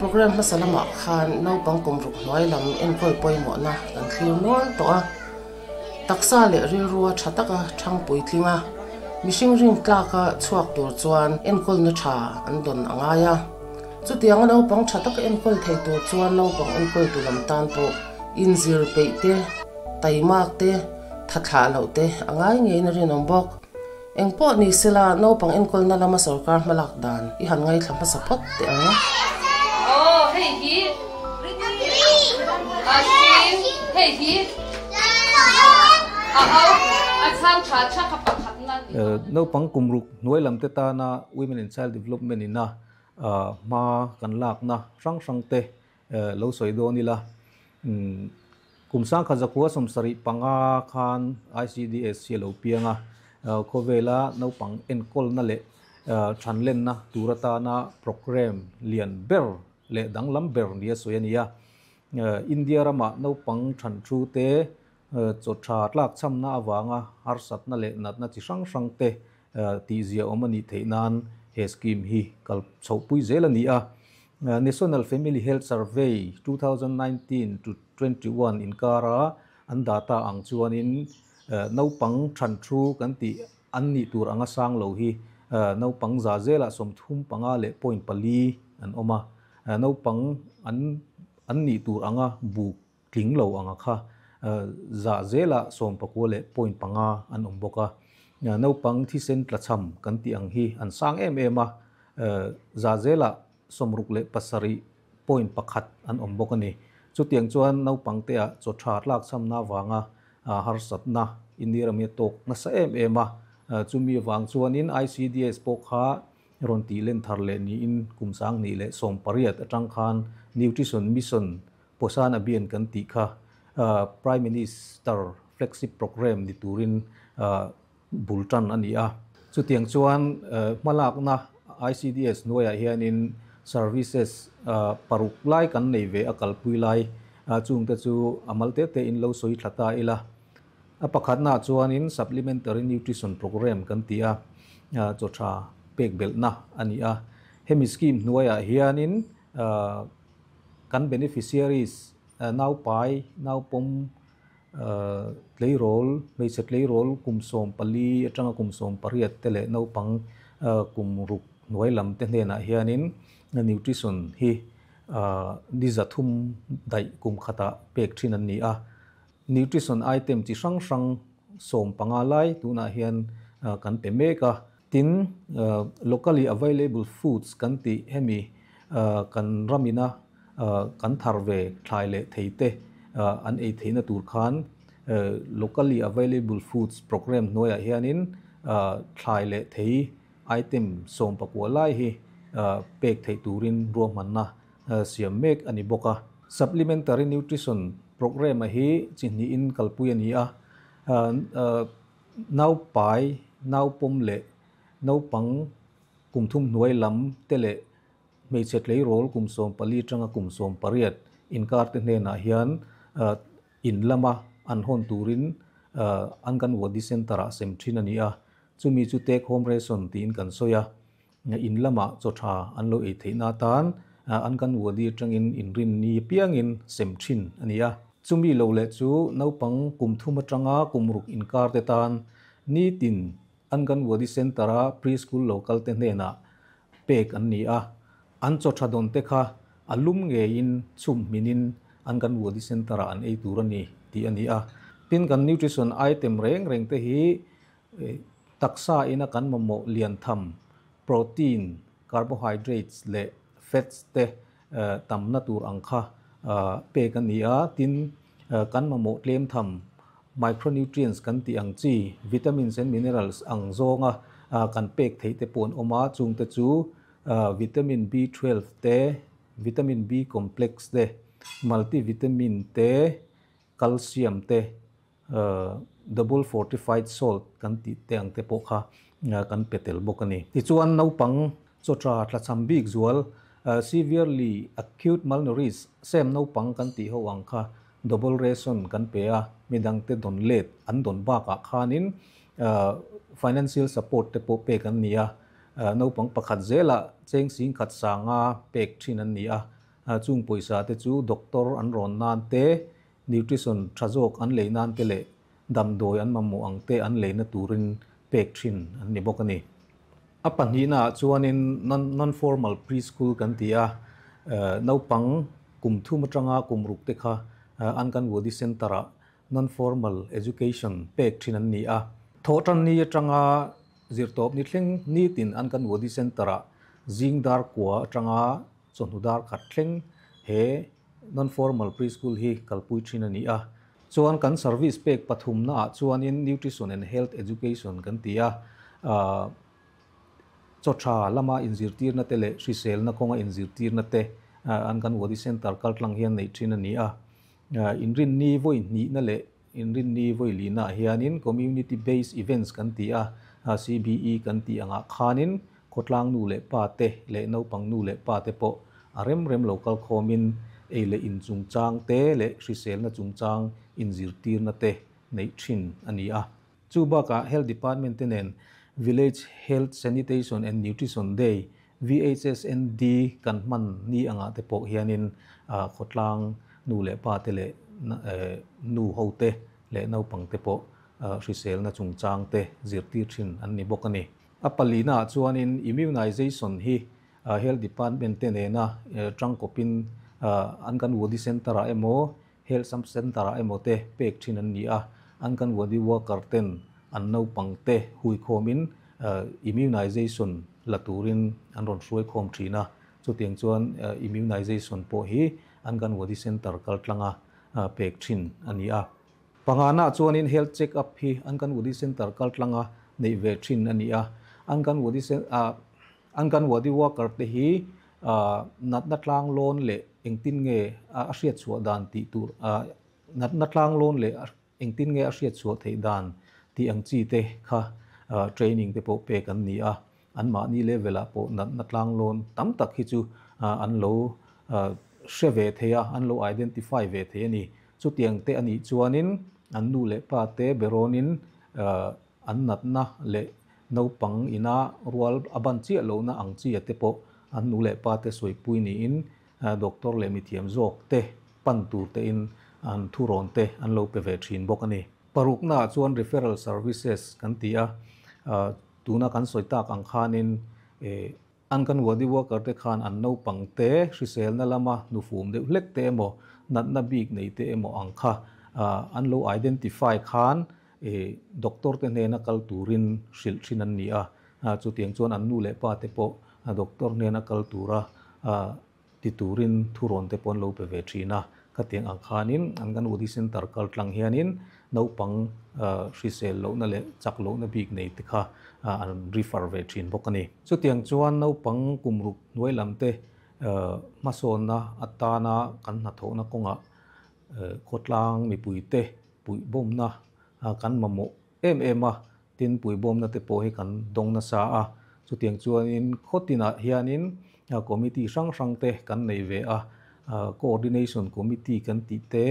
Program hmasa lamah khan naupang kum ruk hnuai lam enkawl pawimawhna kan thlir nual tawh a. Taksa leh rilrua tha taka thang puitling a, mihring rin tlaka chhuak tur chuan enkawlna tha an dawn a ngai a. Chutianga naupang tha taka enkawl thei tur chuan naupang enkawltu lam tan pawh inzir peih te, taimak te, tha thlah loh te a ngai ngeiin a rinawm bawk. Engpawh ni sela, naupang enkawlna lama sorkar hmalak dan i han ngaithla hmasa phawt teh ang. Aw hei hi a hring, hei hi a au, a chhang tha tha kha pakhat na ni. Naupang kum ruk hnuai lam te tana Women and Child Development ina hma kan lakna hrang hrang te lo sawi dawn ila. Kum sangkhat zakua 75 khan ICDS hi a lo piang a, khawvela naupang enkawlna leh thanlenna tur atana programme lian ber leh danglam ber nia sawi a ni a. India ramah naupang than thu te chaw tha tlakchhamna avanga harsatna leh natna chi hrang hrang te tihzia awm a nih theih nan he scheme hi kal chhohpui zel a ni a. National Family Health Survey 2019 to 21 inkara an data ang chuanin naupang than thu kan tih an nih tur anga sang lo hi naupang za zelah 35 leh point pali an awm a. Naupang an an nih tur anga buk tling lo anga kha za zelah 19 leh point panga an awm bawk a. Naupang thisen tlachham kan tih ang hi an sang em em a, za zelah 67 point pakhat an awm bawk a ni. Chutiang chuan naupang te ah chaw tha tlak chhamna avanga harsatna India ram hi a tawk nasa em em a. Chumi avang chuanin ICDS pawh kha rawn tih len thar leh niin kum 2018 atang khan Nutrition Mission Poshan Abhiyan kan tih kha Prime Minister flagship program ni turin bul tan a ni a. Chutiang chuan hmalakna ICDS hnuaiah hianin services paruk lai kan nei ve a kalpui lai chungte chu a mal te te in lo sawi thla ta ila. A pakhatnaah chuanin Supplementary Nutrition Programme kan ti a, chaw tha pek belhna a ni a. Hemi scheme hnuaiah hianin kan beneficiaries naupai, naupawm, tleirawl, hmeichhe tleirawl kum 14 atanga kum 18 te leh naupang kum ruk hnuai lam te hnenah hianin nutrition hi ni 300 daih kum khatah pek thin an ni a. Nutrition item chi hrang hrang 15 lai tunah hian kan pe mek a. Tin, locally available foods kan tih hemi kan ramina kan thar ve thlai leh thei te an ei theihna tur khan locally available foods programme hnuaiah hianin thlai leh thei item 19 lai hi pek theih turin ruahmanna siam mek a ni bawk a. Supplementary Nutrition Programme hi chi hnihin kalpui a ni a. Naupai, naupawm leh naupang kum thum hnuai lam te leh hmeichhe tleirawl kum 14 atanga kum 18 inkar te hnenah hian in lama an hawn turin Anganwadi Centre-ah sem thin a ni a. Chumi chu take home ration tiin kan sawi a. In lama chaw tha an lo ei theihna atan Anganwadi atangin inrin ni piangin sem thin a ni a. Chumi lo leh chu naupang kum 3 atanga kum 6 inkar te tan nitin Anganwadi Centre-a preschool local te hnenah pek an ni a. An chaw tha dawn te kha a lum ngeiin chhum hminin Anganwadi Centre-ah an ei tur a ni tih a ni a. Tin, kan nutrition item reng reng te hi taksa ina kan mamawh lian tham protein, carbohydrates leh fats te tamna tur ang kha pek a ni a. Tin, kan mamawh tlem tham micronutrients kan tih ang chi vitamins and minerals ang zawnga kan pek theih te pawh an awm a. Chungte chu vitamin B12 te, vitamin B complex te, multivitamin te, calcium te, double fortified salt kan tih te ang te pawh kha kan pe tel bawk a ni. Tichuan naupang chaw tha tlachham bik zual severely acute malnourished sem naupang kan tih ho ang kha double ration kan pe a, midang te dawn let an dawn bakah khanin financial support te pawh pek an ni a. Naupang pakhat zelah cheng 10,500 pek thin an ni a. Chung pawisa te chu doctor an rawn nan te, nutrition tha zawk an lei nan te leh damdawi an mamawh ang te an leina turin pek thin an ni bawk a ni. A pahnihnaah chuanin non-formal preschool kan ti a, naupang kum thum atanga kum ruk te kha Anganwadi Centre-ah non-formal education pek thin an ni a. Thawhtanni atanga zirtawp ni thleng nitin Anganwadi Centre-ah zing dar kua atanga chawhnu dar khat thleng he non-formal preschool hi kalpui thin a ni a. Chuan kan service pek pathumnaah chuanin Nutrition and Health Education kan ti a, chaw tha lama inzirtirna te leh hriselna kawnga inzirtirna te Anganwadi Centre kaltlang hian neih thin a ni a. Inrinni vawi hnihna leh Inrinni vawi lihnaah hianin Community Based Events kan ti a, CBE kan tih angah khanin khawtlang nu leh pa te leh naupang nu leh pa te pawh a rem rem lo kal khawmin ei leh in chungchang te leh hriselna chungchang inzirtirna te neih thin a ni a. Chu bakah Health Department te nen Village Health Sanitation and Nutrition Day, VHSND, kan hman ni angah te pawh hianin khawtlang nu leh pa te leh nu ho te leh naupang te pawh hriselna chungchang te zirtir thin an ni bawk a ni. A palinaah chuanin Immunization hi Health Department te nena tangkawpin Anganwadi Centre-ah emaw Health Sub Centre-ah emaw te pek thin an ni a, Anganwadi worker ten an naupang te huikhawmin immunization la turin an rawn hruaikhawm thin a, chutiang chuan immunization pawh hi Anganwadi Centre kaltlanga pek thin a ni a. Pangana chuanin health check up hi Anganwadi Centre kaltlanga neih ve thin a ni a, Anganwadi Anganwadi worker te hi natna tlang lawn leh engtin nge a hriat chhuah dan tih tur natna tlang lawn leh engtin nge a hriat chhuah theih dan tih ang chi te kha training te pawh pek an ni a, anmahni level ah pawh natna tlang lawn tam tak hi chu an lo hre ve thei a, an lo identify ve thei a ni. Chutiang te a nih chuanin an nu leh pa te berawnin an natna leh naupang ina rual a ban chiah lohna ang chi a te pawh an nu leh pa te sawipui niin doctor leh mithiam zawk te pan tur tein an thurawn te an lo pe ve thin bawk a ni. Paruknaah chuan referral services kan ti a, tuna kan sawi tak ang khanin Anganwadi worker te khan an naupang te hriselna lama hnufum deuh hlek te emaw, natna bik nei te emaw ang kha an lo identify khan doctor te hnena kal turin hrilh thin an ni a. Chutiang chuan an nu leh pa te pawh doctor hnena kal tura ti turin thurawn te pawh an lo pe ve thin a. Khatiang ang khanin Anganwadi Centre kal tlang hianin naupang hrisel lohna leh chak lohna bik nei te kha an refer ve thin bawk a ni. Chutiang chuan naupang kum ruk hnuai lam te hmasawnna atana kan hnathawhna kawngah khawtlang mipuite puihbawmna kan mamawh em em a, tin puihbawmna te pawh hi kan dawng nasa a. Chutiang chuanin khawtinah hianin committee hrang hrang te kan nei ve a, coordination committee kan tih te,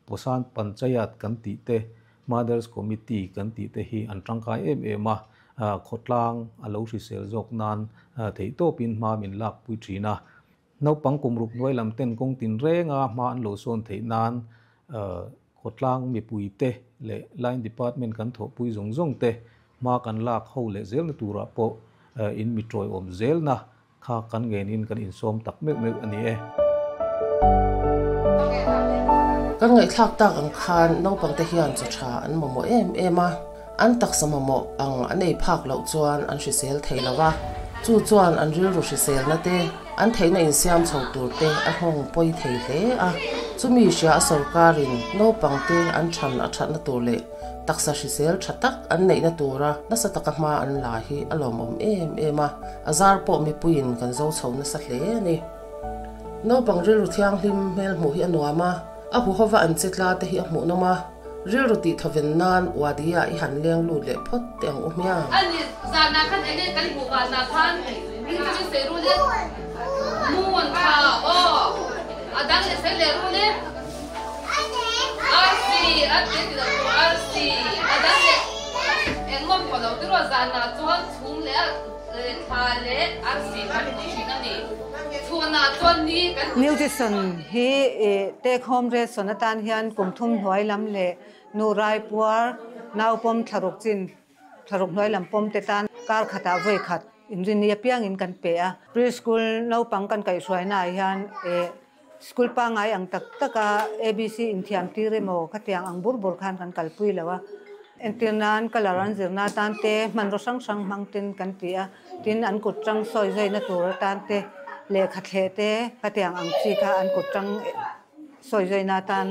Posan Panchayat kan tih te, Mothers Committee kan tih te hi an tangkai em em a, khawtlang a lo hrisel zawk nan theihtawpin hma min lakpui thin a. Naupang kum ruk hnuai lam ten kawng tin renga hma an lo sawn theih nan khawtlang mipui te leh Line Department kan thawhpui zawng zawng te hma kan lak ho leh zelna turah pawh in mi tawiawm zelna kha kan ngenin kan insawm tak meuh meuh a ni e. Kan ngaihthlak tak ang khan naupangte hian chaw tha an mamawh em em a, an taksa mamawh ang an ei phak loh chuan an hrisel thei lo va, chu chuan an rilru hriselna te, an theihna insiam chho tur te a nghawng pawi thei hle a. Chumi hria a sorkarin naupangte an than a thatna tur leh Taksa hrisel tha tak an neihna tura nasa taka hma an la hi a lawmawm em em a, a zar pawh mipuiin kan zo chho nasa hle a ni. Naupang rilru thianghlim hmel hmuh hi a nuam a, a huhova an che tla te hi a hmuhnawm a, rilru tih thawven nan Wadi-ah i han leng lut leh phawt teh ang u hmiang. A ni, zanah khan enge kan hmuh vanah khan ringtu in sawi rul e, moon kha aw, a dang leh sawi leh rul e. Arsi a ti ti lo tur arsi a dang leh engmawm pawh lo ti ruah zanah chuan chhum leh a. Thla leh arsi kan hmu thin a ni. Chhunah chuan ni kan hmu thin. Nutrition hi take home ration atan hian kum thum hnuai lam leh nu rai puar nau pawm thlaruk chin thlaruk hnuai lam pawm te tan kar khatah vawi khat inrinni apiangin kan pe a. Pre-school naupang kan kaihhruainaah hian school pangngai ang tak taka ABC inthiam tir emaw khatiang ang bur bur khan kan kalpui lo a. Entir nan colour an zirna atan te, hmanraw hrang hrang hmang ten kan ti a, tin an kut tang sawi zaina tur atan te, lehkha thleh te khatiang ang chi kha an kut tang sawi zaina atan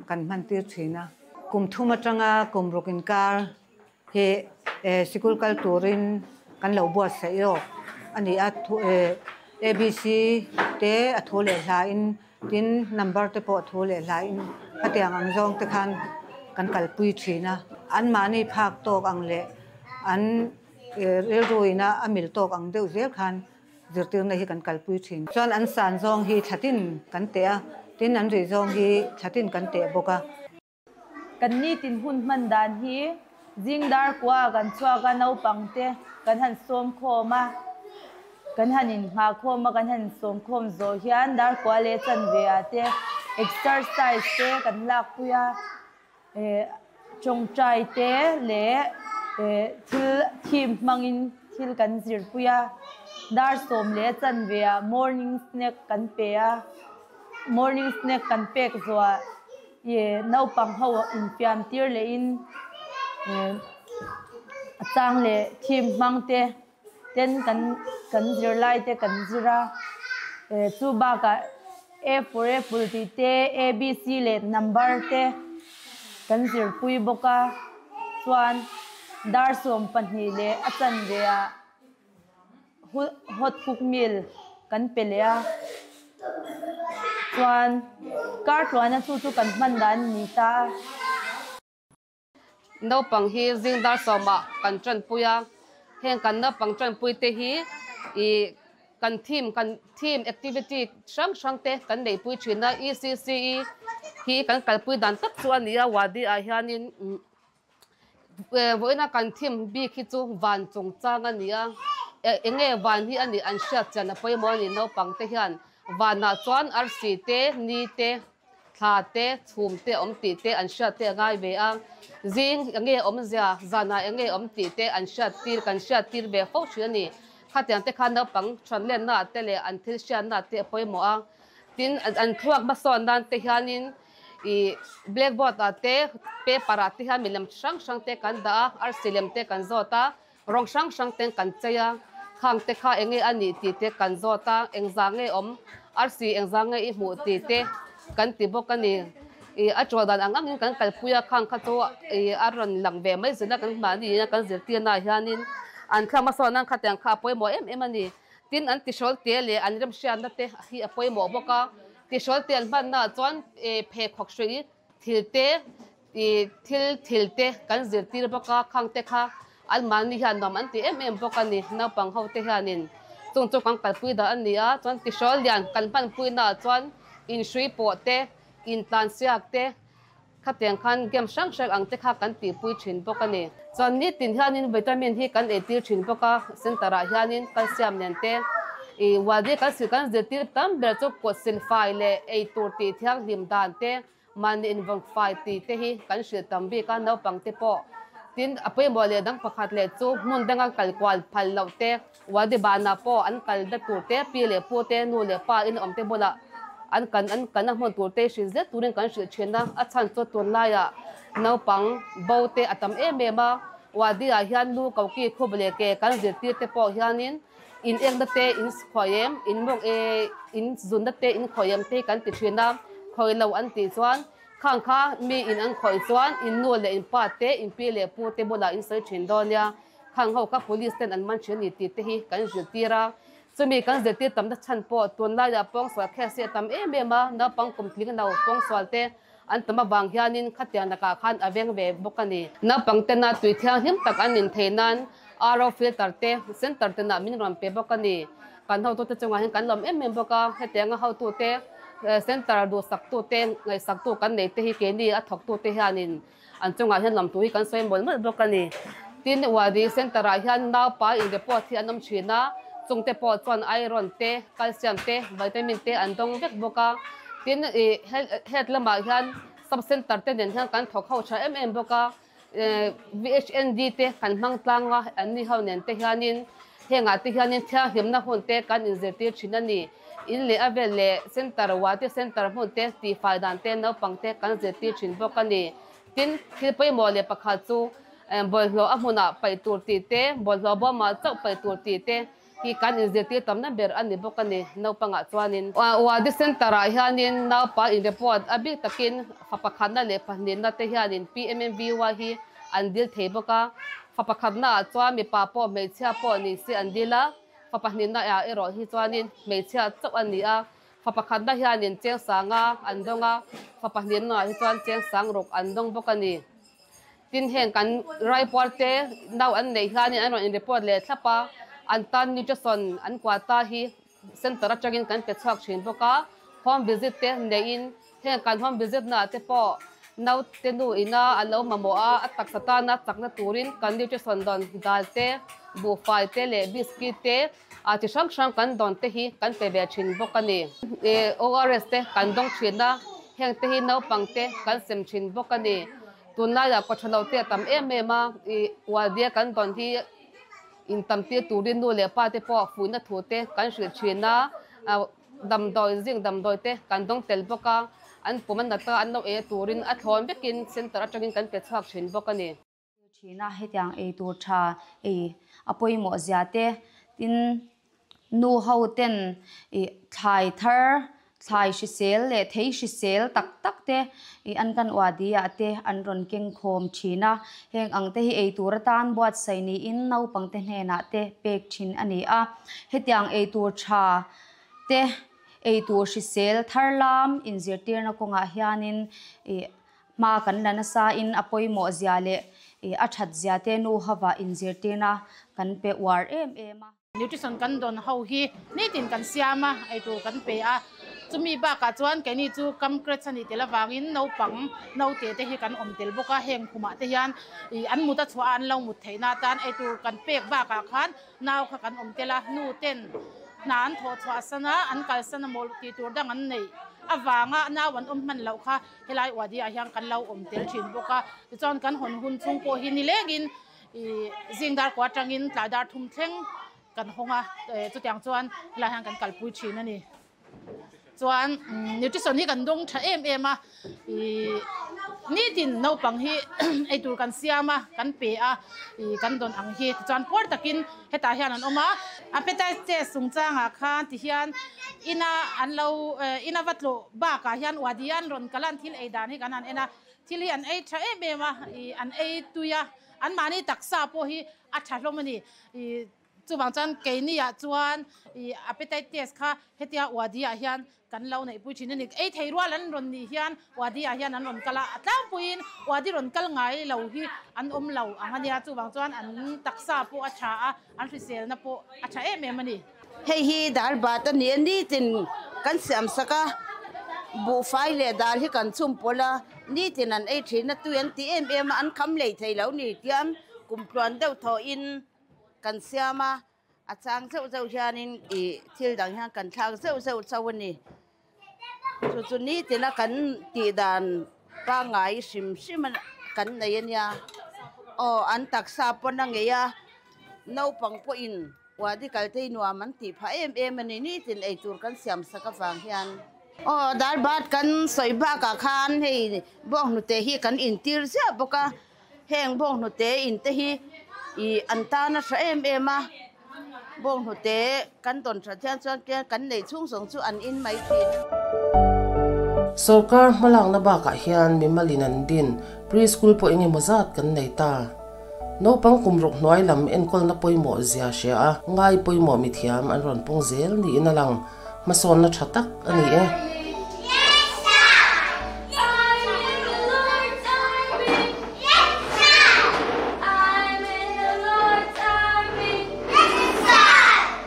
kan hman tir thin a. Kum thum atanga kum ruk inkar hi sikul kal turin kan lo buatsaih zawk a ni a, ABC te a thu leh hlain Tin, number te pawh thu leh hlaiin khatiang ang zawng te khan kan kalpui thin a. Anmahni phak tawk ang leh an rilruina a mil tawk ang deuh zel khan zirtirna hi kan kalpui thin. Chuan an san zawng hi thlatin kan teh a, tin an rih zawng hi thlatin kan teh bawk a. Kan nitin hun hman dan hi zing dar kua kan chhuak a, naupang te kan han sawm khawm a, kan han inhngah khawm a, kan han sawm khawm zawh hian dar kua leh chanve ah te exercise te kan lakpui a, eh tawngtai te leh eh thil theme hmangin thil kan zirpui a, dar sawm leh chanve ah morning snack kan pe a, morning snack kan pek zawh ah. Ye naupang ho infiam tir lehin a chang leh theme hmang te ten kan kan zirlai te kan zir a, chu bakah A for apple tih te ABC leh number te kan zirpui bawk a, chuan dar 12 leh a chanve ah Hot cook meal kan pe leh a, chuan kar tluana chu chu kan hman dan a ni ta a. Naupang hi zing dar sawmah kan tanpui a, heng kan naupang tanpui te hi ih kan theme kan theme activity hrang hrang te kan neihpui thin a, ECCE hi kan kalpui dan tak chu a ni a, wadi ah hianin. Vawiina kan thim bik hi chu van chungchang a ni a, eng nge van hi a nih an hriat chian a pawimawh a ni. Naupang te hian vanah chuan arsi te, ni te, thla te, chhum te awm tih te an hriat te a ngai ve a. Zing eng nge awmzia, zanah eng nge awm tih te an hriat tir, kan hriat tir ve fo thin a ni. Khatiang te khan naupang chhuanlenna te leh an thil hriatna te a pawimawh a. Tin, an thluak hmasawn nan te hianin I blackboard ah te paper ah te hian milem hrang hrang te kan dah a, arsi lem te kan zawt a, rawng hrang hrang ten kan chei a, khang te kha eng nge a nih tih te kan zawt a, engzah nge awm, arsi engzah nge i hmuh tih te kan ti bawk a ni. I a ṭuah dan ang angin kan kalpui a, khang kha chu i a rawn lang ve mai zirna kan mahni ina kan zirtirna ah hianin an thla hmasawn nan khatiang kha a pawimawh em em a ni. Tin, an tihrawl te leh an remhriatna te hi a pawimawh bawk a. Tihrawl te an hmannaah chuan pheikhawk hrui thil te, thil thil te kan zirtir bawk a, khang te kha anmahni hian nuam an ti em em bawk a ni. Naupang ho te hianin chung chu kan kalpui dah a ni a, chuan tihrawl lian kan hmanpuinaah chuan inhrui pawh te, intlansiak te, Khatiang khan game hrang hrang ang te kha kan tihpui thin bawk a ni. Chuan nitin hianin vitamin hi kan eitir thin bawk a, center ah hianin calcium nen te i wadi kan sil kan zirtir tam ber chu kut sil fai leh eitur tih thianghlim dan te, mahni invawng fai tih te hi kan hrilh tam bik a, naupang te pawh. Tin, a pawimawh leh dang pakhat leh chu hmun danga kal kual phal loh te, Wadi banah pawh an kal na tur te, pi leh pu te, nu leh pa in awm te bulah an kan an kalna hmun tur te hrilh zet turin kan hrilh thin a, a chhan chu tunlaiah naupang bo te a tam em em a, Wadi ah hian lu ko ki khup leh ke kan zirtir te pawh hianin in ekna te in khawi em, in mawng e in zunna te in khawi em te hi kan ti thin a, khawi lo an tih chuan khang kha mi in an khawih chuan in nu leh in pa te, in pi leh pu te bulah in sawi thin dawn nia. Khang ho kha police ten an man thin a ni tih te hi kan zirtir a, chumi kan zirtir tamna chhan pawh tunlaiah pawngsual case hi a tam em em a, naupang kum tling no pawngsual te an tam avang hianin khatiang lakah khan a veng ve bawk a ni. Naupang tena tui thianghlim tak an in theih nan RO filter te center tenah min rawn pe bawk a ni. Kan hotute chungah hian kan lawm em em bawk a, hetianga hotute center duhsaktute ngaihsaktu kan nei te hi keini a thawktute hianin An chungah hian lamtu hi kan sawi mawlh mawlh bawk a ni. Tin, Wadi Centre-ah hian naupai in report hi an awm thin a, chungte pawh chuan iron te, calcium te, vitamin te an dawng vek bawk a. Tin, health lamah hian sub centre te nen hian kan thawk ho tha em em bawk a. VHND te kan hmang tlang a, an ni ho nen te hianin hengah te hianin thianghlimna hun te kan inzirtir thin a ni. In leh a vel leh centre, Wadi Centre hmun te tihfai dan te naupang te kan zirtir thin bawk a ni. Tin, thil pawimawh leh pakhat chu bawlhhlawh a hmunah paih tur tih te, bawlhhlawh bawmah chauh paih tur tih te hi kan inzirtir tamna ber a ni bawk a ni naupangah chuanin. Wadi Centre-ah hianin naupa in report a bik takin fa pakhatna leh pahnihna te hianin PMMVY hi an dil thei bawk a. Fa pakhatnaah chuan mipa pawh hmeichhia pawh ni se an dil a, fa pahnihnaah erawh hi chuanin hmeichhia chauh a ni a. Fa pakhatna hianin cheng sanga an dawng a, fa pahnihnaah hi chuan cheng sang ruk an dawng bawk a ni. Tin, heng kan raipuar te nau an neih hianin an rawn in report leh thlap a, an tan nutrition an kuata hi center atangin kan pe chhuak thin bawk a, home visit te neihin heng kan home visit naah te pawh naute nu ina a lo mamawh a, a taksa tana chakna turin kan nutrition dawn dal te, buhfai te leh biscuit te A chi hrang hrang kan dawn te hi kan pe ve thin bawk a ni. ORS te kan dawng thin a, heng te hi naupang te kan sem thin bawk a ni. Tunlaiah kawthalo te a tam em em a, i ualdia kan dawn hi in tam tir turin nu leh pa te pawh fuihna thu te kan hrilh thin a, damdawi zing damdawi te kan dawng tel bawk a, an pum a nat a an lo ei turin a thlawn vekin center atangin kan pe chhuak thin bawk a ni. Thina hetiang ei tur tha ei a pawimawh zia te, tin nu ho ten ih thlai thar, thlai hrisel leh thei hrisel tak tak te ih an kan uadi ah te an rawn keng khawm thin a, heng ang te hi ei tur atan buatsaih niin naupang te hnenah te pek thin a ni a, hetiang ei tur tha te ei tur hrisel thar lam inzirtirna kawngah hianin ih Hma kan la nasa in a pawimawh zia leh a that zia te nu hova inzirtirna kan pe uar em em a. Nutrition kan dawn ho hi nitin kan siam a, eitur kan pe a, chumi bakah chuan keini chu kam crèche a nih tel avangin naupang naute te hi kan awm tel bawk a, heng khumah te hian an mut a chhuah a an lo mut theihna atan eitur kan pek bakah khan nau kha kan awm tel a, nu ten hna an thawh chhuah san a, an kalsan a maw tih tur dang an neih avanga nau an awm hman loh kha Helai Wadi ah hian kan lo awm tel thin bawk a, tichuan kan hawn hun chhung pawh hi nilengin ih zing dar kua atangin tlai dar thum thleng kan hawng a, chutiang chuan helai hian kan kalpui thin a ni. Chuan nutrition hi kan dawng tha em em a, ih nitin naupang hi eitur kan siam a, kan pe a, ih kan dawn ang hi tichuan puar takin hetah hian an awm a. Appetite test chungchangah khan tihian ina an lo ina va tlawh bakah hian Wadi an rawn kal a, an thil ei dan hi kan han en a, thil hi an ei tha em em a, ih an ei tui a, anmahni taksa pawh hi a tha hlawm a ni. Ih chuvang chuan keiniah chuan ih appetite test kha hetia Wadi-ah hian kan lo neihpui thin a ni. Ei thei rual an rawn nih hian Wadi ah hian an rawn kal a, a tlangpuiin Wadi rawn kal ngai lo hi an awm lo ang a nia, chuvang chuan an taksa pawh a tha a, an hriselna pawh a tha em em a ni. Hei hi dal bat a ni a, nitin kan siam sak a, buhfai leh dal hi kan chhum pawlh a, nitin an ei thin a, tui an ti em em a, an kham lei thei lo ni tiang kumtluan deuh thawhin kan siam a. A chang zeuh zeuh hianin ih thil dang hian kan thlak zeuh zeuh chauh a ni. Chu chu nitina kan tih dan pangngai hrim hrim kan nei a nia. Aw an taksa pawn a ngei a, naupang pawhin Wadi Kaltei nuam an tih phah em em a ni nitin eitur kan siam sak avang hian. Aw dal bat kan sawi bakah khan hei bawnghnute hi kan intir ziah bawk a. Heng bawnghnute in te hi ih an tan a hra em em a, bawnghnute kan dawn that hian chuan kan neih chhung zawng chu an in mai thin. Sorkar hmalakna bakah hian mimalin an din pre-school pawh eng emaw zat kan nei ta. Naupang kum ruk hnuai lam enkawlna pawimawh zia hria a, ngai pawimawh mithiam an rawn pung zel niin a lang. Hmasawnna tha tak a ni e.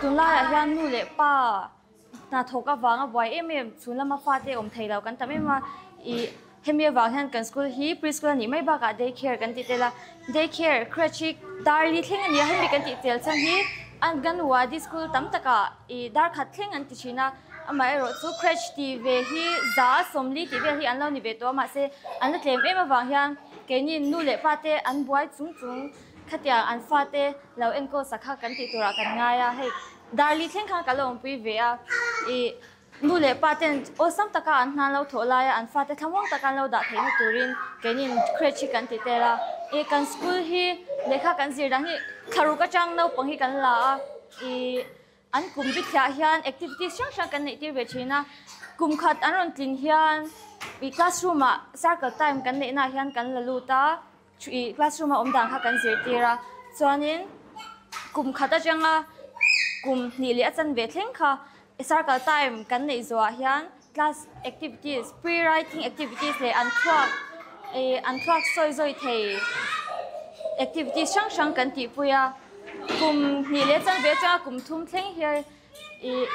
Tunlaiah hian nu leh pa hnathawk avanga buai em em chhun lama fate awm thei lo kan tam em a, ih. Hemi avang hian kan school hi preschool a nih mai bakah day care kan ti tel a. Day care, creche hi dar li thleng a ni a, hemi kan tih tel chhan hi Anganwadi school tam takah ih dar khat thleng an ti thin a. Amaherawh chu creche tih ve hi za sawmli tih vel hi an lo ni ve tawh a, mahse an la tlem em avang hian keini nu leh pa te an buai chung chung khatiang an fate lo enkawl sak kha kan tih turah kan ngai a. Hei dar li thleng khan ka lo awmpui ve a, ih nu leh pa ten awlsam taka an hna an lo thawh laia an fate thlamuang taka an lo dah theihna turin keini creche hi kan ti tel a. Ih kan school hi lehkha kan zir dan hi thlaruk atang naupang hi kan la a, ih An kum bithiah hian activities hrang hrang kan neih tir ve thin a, kum khat an rawn tlin hian ih classroom ah circle time kan neih naah hian kan la lut a, ih classroom a awm dan kha kan zirtir a, chuanin kum khat atanga kum hnih leh a chanve thleng kha circle time kan neih zawhah hian class activities, pre-writing activities leh an thluak ih an thluak sawi zawi thei activities hrang hrang kan tihpui a. Kum hnih leh chanve atanga kum thum thleng hian ih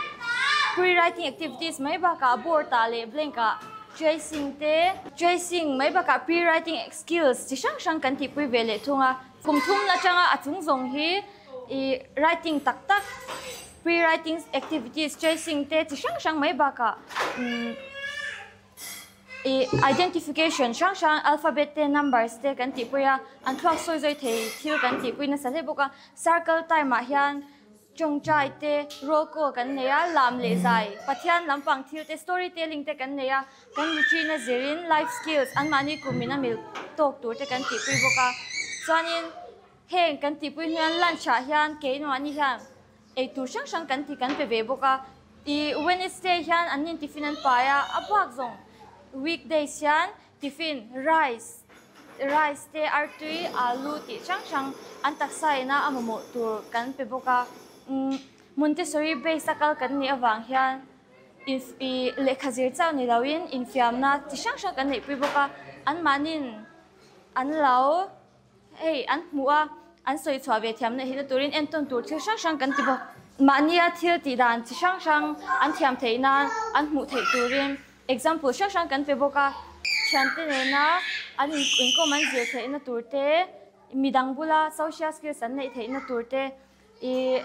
pre-writing activities mai bakah board ah leh blank ah tracing te tracing mai bakah pre-writing skills chi hrang hrang kan tihpui ve leh thung a. Kum thum atanga a chung zawng hi ih writing tak tak pre-writing activities tracing te chi hrang hrang mai bakah umm Ih identification hrang hrang alphabet te numbers te kan tihpui a, an thluak sawi zawi thei thil kan tihpui nasa hle bawk a. Circle time ah hian tawngtai te roll call kan nei a, lam leh zai, Pathian lampang thil te story telling te kan nei a, kan routine a zirin life skills anmahni kum in a mil tawk tur te kan tihpui bawk a. Chuanin heng kan tihpui hnuaiah lunch ah hian keimahni hian Eitur hrang hrang kan ti kan pe ve bawk a, i Wednesday hian an nin tiffin an pai a, a bak zawng weekdays hian tiffin rice, rice te artui, alu tih hrang hrang an taksa ina a mamawh tur kan pe bawk a. Montessori base a kal kan nih avang hian i lehkha zir chauh ni loin infiamna chi hrang hrang kan neihpui bawk a, anmahnin an lo. Hei an hmuh a, an sawi chhuah ve thiam na hina turin entawn tur thil hrang hrang kan ti bawk. Mahnia thil tih dan chi hrang hrang an thiam theih nan an hmuh theih turin example hrang hrang kan pe bawk a. Thiante nena an inkawm an zir theihna tur te, midang bula social skills an neih theihna tur te, I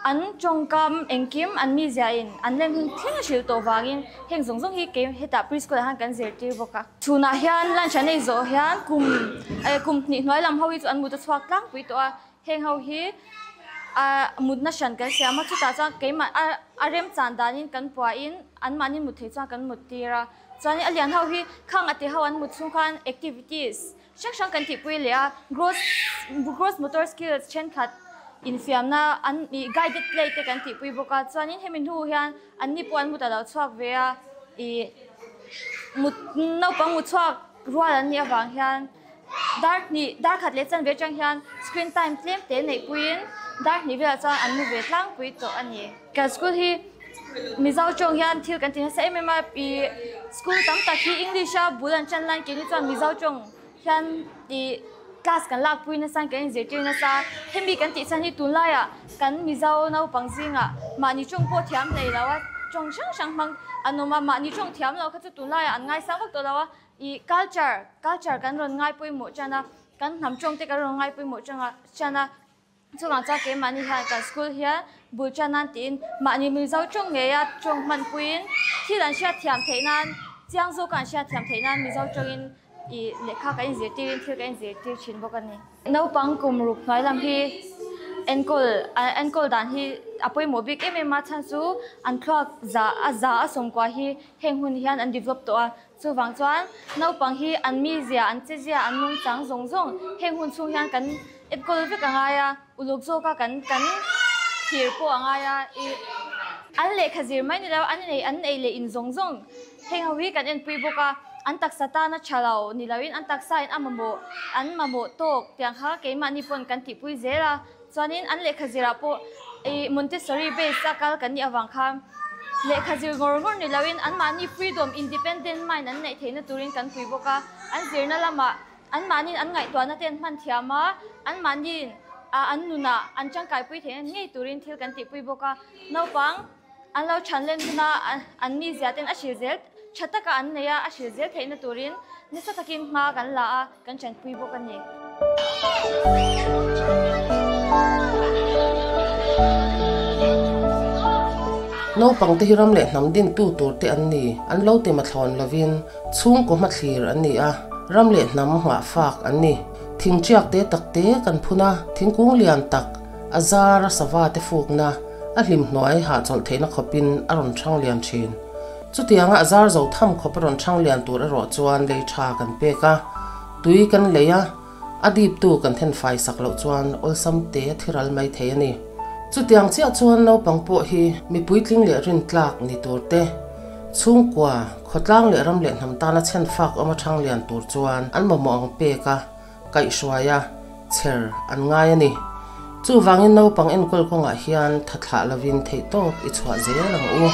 an tawngkam engkim an mizia in an len hun thleng a hrilh tawh vangin heng zawng zawng hi kei hetah preschool ah hian kan zirtir bawk a. Chhunah hian lunch an ei zawh hian kum eh kum hnih hnuai lam ho hi chu an mut a chhuak tlangpui tawh a, heng ho hi ah mutna hran kan siam a, chutah chuan keimah a a remchan danin kan puahin anmahni mut thei chuan kan mut tir a, chuanin a lian ho hi khang a ti ho an mut chhung khan activities Hrang hrang kan tihpui leh a, gross gross motor skills thenkhat infiamna an ih guided play te kan tihpui bawk a, chuanin hemi hnu hian anni pawh an mut a lo chhuak ve a, ih mut naupang mut chhuak rual an nih avang hian dar hnih dar khat leh chanve atang hian screen time tlem te neihpuiin dar hnih velah chuan an mu ve tlangpui tawh a ni. Kan school hi Mizo tawng hian thil kan ti nasa em em a, ih school tam tak hi English a bul an tan lai keini chuan Mizo tawng hian ih class kan lakpui nasa kan inzirtir nasa hemi kan tih chhan hi tunlaiah kan Mizo naupang zingah mahni tawng pawh thiam hlei lo a, tawng hrang hrang hmang an awm a, mahni tawng thiam lo kha chu tunlaiah an ngaisang vak tawh lo a, ih culture culture kan rawn ngai pawimawh tan a, kan hnam tawng te kan rawn ngai pawimawh tan a. Chuvang chuan keimahni hian kan school hian bul tan nan tiin mahni Mizo tawng ngeia tawng hmanpuiin thil an hriat thiam theih nan, chiang zawka an hriat thiam theih nan Mizo tawngin ih lehkha kan inzirtirin thil kan inzirtir thin bawk a ni. Naupang kum ruk hnuai lam hi enkawl enkawl dan hi a pawimawh bik em em a, chhan chu an thluak za a za a sawmkua hi heng hun hian an develop tawh a, chuvang chuan naupang hi an mizia, an chezia, an nungchang zawng zawng heng hun chhung hian kan Enkawl vek a ngai a, uluk zawka kan kan thlir pawh a ngai a, ih an lehkha zir mai ni lo, an nei an ei leh in zawng zawng heng ho hi kan enpui bawk a, an taksa tana tha lo ni loin an taksa in a mamawh an mamawh tawk tiang kha keimahni pawn kan tihpui zel a, chuanin an lehkha zirah pawh ih Montessori base a kal kan nih avang khan lehkha zir ngawr ngawr ni loin anmahni freedom independent mind an neih theihna turin kan pui bawk a, an zirna lamah. Anmahniin an ngaihtuahna te an hman thiam a, anmahniin an nunah an tangkaipui theih ngei turin thil kan tihpui bawk a. Naupang an lo than len huna an mizia ten a hril zel tha taka an nei a, a hril zel theihna turin nasa takin hma kan la a, kan tanpui bawk a ni. Naupangte hi ram leh hnam dintu turte an ni, an lo ti mathlawn lovin chhungkaw hmathlir an ni a, ram leh hnam nghahfak an ni. Thingṭiak te tak te kan phun a, thingkung lian tak a zar a sava te fukna a hlim hnuai hahchawlh theihna khawpin a rawn ṭhang lian ṭhin. Chutianga a zar zo tham khawp a rawn ṭhang lian tur erawh chuan lei ṭha kan pek a, tui kan lei a, a diptu kan then fai sak loh chuan awlsam te a thiral mai thei a ni. Chutiang chiah chuan naupang pawh hi mipui tling leh rintlak ni tur te, chhungkua, khawtlang leh ram leh hnam tana chhen fak awm a ṭhang lian tur chuan an mamawh ang pek a, kaihhruai a, chher an ngai a ni. Chuvangin naupang enkawl kawngah hian thathlah lovin theihtawp i chhuah zel ang u.